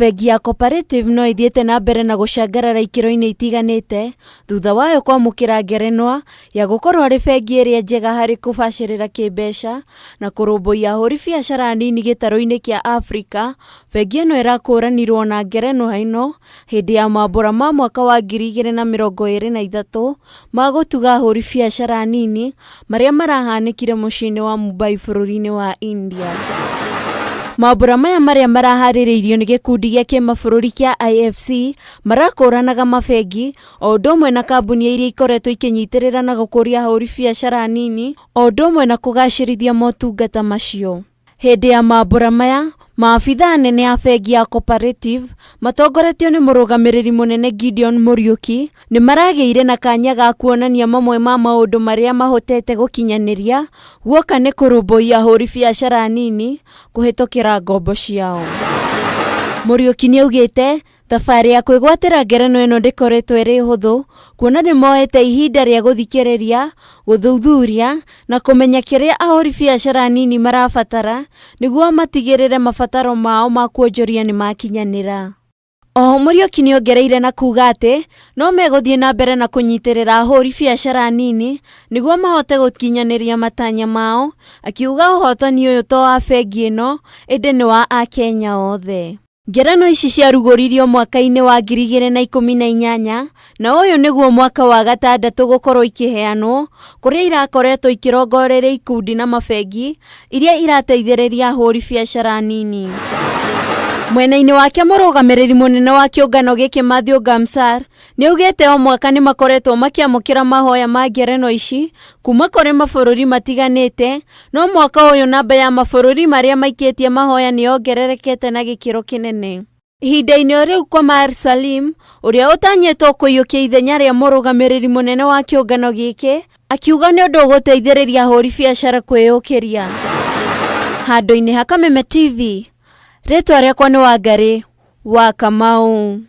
Bengi ya Cooperative no ĩthiĩte na mbere na gũcangarara ikĩro-inĩ itiganĩte thutha wayo kwamũkĩra ngerenwa ya gũkorwo arĩ bengi ĩrĩa njega harĩ kũbacĩrĩra kĩmbeca na kũrũmbũiya ahũri biacara nini gĩtarũ-inĩ kĩa Afrika. Bengi ĩno ĩrakũranirwo na ngerenwa ĩno hĩndĩ ya mambũra ma mwaka wa 2023 ma gũtuga ahũri biacara nini marĩa marahanĩkire mũciĩ-inĩ wa Mumbai bũrũri-inĩ wa India. Mambũra maya marĩa maraharĩrĩirio nĩ gĩkundi gĩa kĩmabũrũri kĩa IFC marakũranaga mabengi o ũndũ ũmwe na kambuni iria ikoretwo ikĩnyitĩrĩra na gũkũria ahũri biacara nini o ũndũ ũmwe na kũgacĩrithia motungata macio. Hĩndĩ ya mambũra maya, maabitha anene a bengi ya Cooperative matongoretio nĩ mũrũgamĩrĩri mũnene Gideon Mũriũki nĩ maragĩire na kanya ga kuonania mamwe ma maũndũ marĩa mahotete gũkinyanĩria guoka nĩ kũrũmbũiya ahũri biacara nini kũhĩtũkĩra ngombo ciao. Mũriũki nĩaugĩte Thabarĩ ya kwĩgwatĩra ngerenwa ĩno ndĩkoretwo ĩrĩ hũthũ kuona nĩ moete ihinda rĩa gũthikĩrĩria, gũthuthuria na kũmenya kĩrĩa ahũri biacara nini marabatara nĩguo matigĩrĩre mabataro mao ma kuonjoria nĩ makinyanĩra. Oho Mũriũki nĩongereire na kuga atĩ no megũthiĩ na mbere na kũnyitĩrĩra ahũri biacara nini nĩguo mahote gũkinyanĩria matanya mao, akiuga ũhotani ũyũ to wa bengi ĩno ĩndĩ nĩ wa akenya othe. Ngerenwa ici ciarugũririo mwaka-inĩ wa 2018 na ũyũ nĩguo mwaka wa gatandatũ gũkorwo ikĩheanwo, kũrĩa irakoretwo ikĩrongoreria ikundi na mabengi iria irateithĩrĩria ahũri biacara nini. Mwena-inĩ wake mũrũgamĩrĩri mũnene wa kĩũngano gĩkĩ Mathew Gamsar Nĩaugĩte o mwaka nĩmakoretwo makĩamũkĩra mahoya ma ngerenwa ici kuma kũrĩ mabũrũri matiganĩte, no mwaka ũyũ namba ya mabũrũri marĩa maikĩtie mahoya nĩyongererekete na gĩkĩro kĩnene. Ihinda-inĩ o rĩu Qamar Salim, ũrĩa ũtanyĩtwo kũiyũkia ithenya rĩa mũrũgamĩrĩri mũnene wa kĩũngano gĩkĩ, akiuga nĩ ũndũ ũgũteithĩrĩria ahũri biacara kwĩyũkĩria. Handũ-inĩ ha Kameme TV, rĩtwa rĩakwa nĩ Wangarĩ wa Kamau.